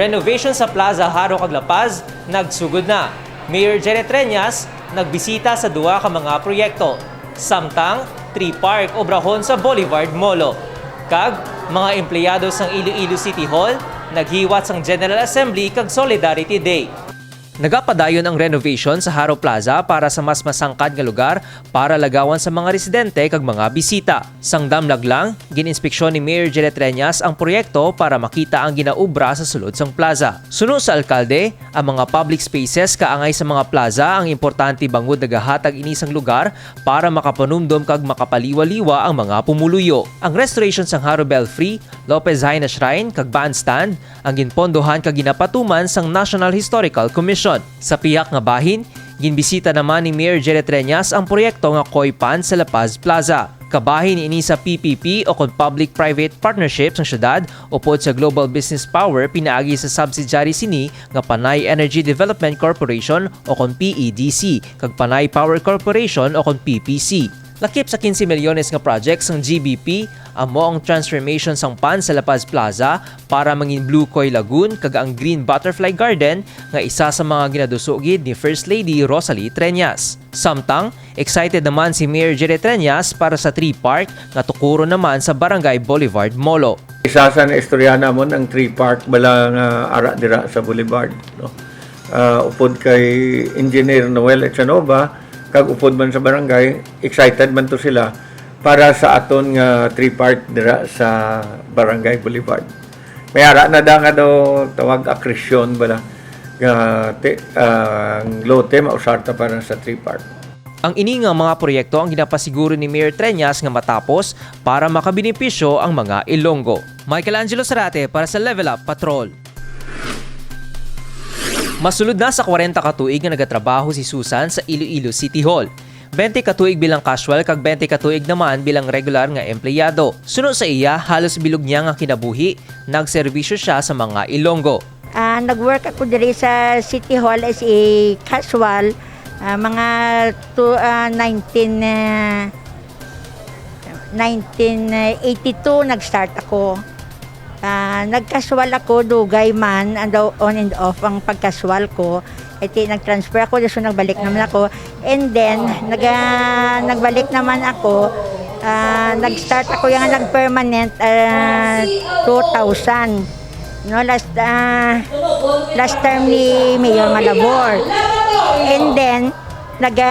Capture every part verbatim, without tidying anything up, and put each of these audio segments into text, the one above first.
Renovation sa Plaza Jaro kag La Paz nagsugod na. Mayor Jerry Treñas nagbisita sa duha ka mga proyekto, samtang Tree Park obrahon sa Boulevard Molo, kag mga empleyado sang Iloilo City Hall naghiwat sang General Assembly kag Solidarity Day. Nagapadayon ang renovation sa Jaro Plaza para sa mas masangkad nga lugar para lagawan sa mga residente kag mga bisita. Sang damlag lang, gin-inspeksyon ni Mayor Jerry Treñas ang proyekto para makita ang ginaobra sa sulod sang plaza. Suno sa alkalde, ang mga public spaces kaangay sa mga plaza ang importante bangod nagahatag ini sang lugar para makapanumdom kag makapaliwaliwa ang mga pumuluyo. Ang restoration sang Jaro Belfry, Lopez Jaena Shrine kag Bandstand ang ginpondohan kag ginapatuman sang National Historical Commission. Sa pihak nga bahin, ginbisita naman ni Mayor Jerry Treñas ang proyekto nga Koi Pond sa La Paz Plaza. Kabahin ini sa P P P o kon Public-Private Partnership sang siyudad upod sa Global Business Power pinaagi sa subsidiary sini nga Panay Energy Development Corporation o kon P E D C kag Panay Power Corporation o kon P P C. Lakip sa quince milyones nga project sang G B P, amo ang transformation sang pond sa La Paz Plaza para mangin Blue Koi Lagoon kag ang Green Butterfly Garden nga isa sa mga ginaduso gid ni First Lady Rosalie Treñas. Samtang, excited naman si Mayor Jerry Treñas para sa Tree Park nga tukuron naman sa Barangay Boulevard, Molo. Isa sa naistorya namon ang Tree Park bala nga ara dira sa Boulevard, no? Ah, upod kay Engineer Noel Echanova, kag upod man sa barangay, excited man to sila para sa aton nga tree park dira sa Barangay Boulevard. May ara na da nga daw tawag accretion bala nga ti-, ah, ang lote mausar ta para sa tree park. Ang ini nga mga proyekto ang ginapasiguro ni Mayor Treñas nga matapos para makabenepisyo ang mga Ilonggo. Michael Angelo Sarate para sa Level Up Patrol. Masulod na sa kwarenta ka tuig nga nagatrabaho si Susan sa Iloilo City Hall. Bente ka tuig bilang casual kag bente ka tuig naman bilang regular nga empleyado. Suno sa iya, halos bilog niya nga kinabuhi, nagserbisyo siya sa mga Ilonggo. Ah, nag-work ako diri sa City Hall as a casual, ah, mga to, ah, nineteen, ah, nineteen eighty-two nag-start ako. Ah, nag-casual ako, dugay man, ano, on and off ang pag-casual ko. Iti, nag-transfer ako, so nagbalik naman ako. And then, naga-, nagbalik naman ako, ah, nag-start ako yung nag-permanent, ah, two thousand. No, last, ah, last term ni Mayor Malabor. And then, naga,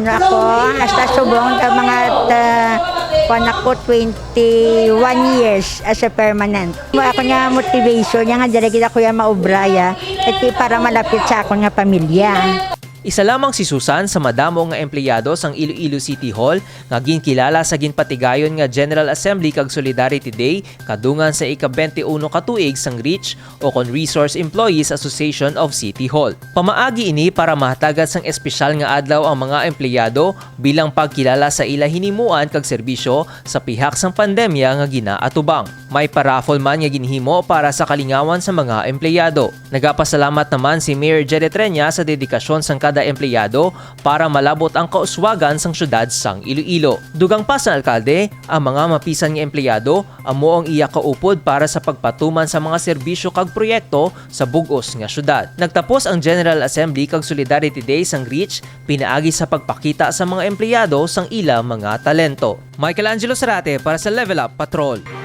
ano ako, hasta subong ka mga, ah, kuwan ako, twenty-one years as a permanent. Ako nga motivation niya nga diri gid ako ya maubra ya, iti para malapit sa akon nga pamilya. Isa lamang si Susan sa madamo nga empleyado sang Iloilo City Hall nga ginkilala sa ginpatigayon nga General Assembly kag Solidarity Day kadungan sa ika-twenty-one ka tuig sang REACH o kon Resource Employees Association of City Hall. Pamaagi ini para mahatagan sang espesyal nga adlaw ang mga empleyado bilang pagkilala sa ila hinimuan kag serbisyo sa pihak sang pandemya nga ginaatubang. May pa-raffle man nga ginhimo para sa kalingawan sa mga empleyado. Nagapasalamat naman si Mayor Jerry Treñas sa dedikasyon sang kada empleyado para malabot ang kauswagan sang siyudad sang Iloilo. Dugang pa sang alkalde, ang mga mapisan nga empleyado amo ang iya kaupod para sa pagpatuman sa mga serbisyo kag proyekto sa bug-os nga siyudad. Nagtapos ang General Assembly kag Solidarity Day sang REACH pinaagi sa pagpakita sa mga empleyado sang ila mga talento. Michael Angelo Sarate para sa Level Up Patrol.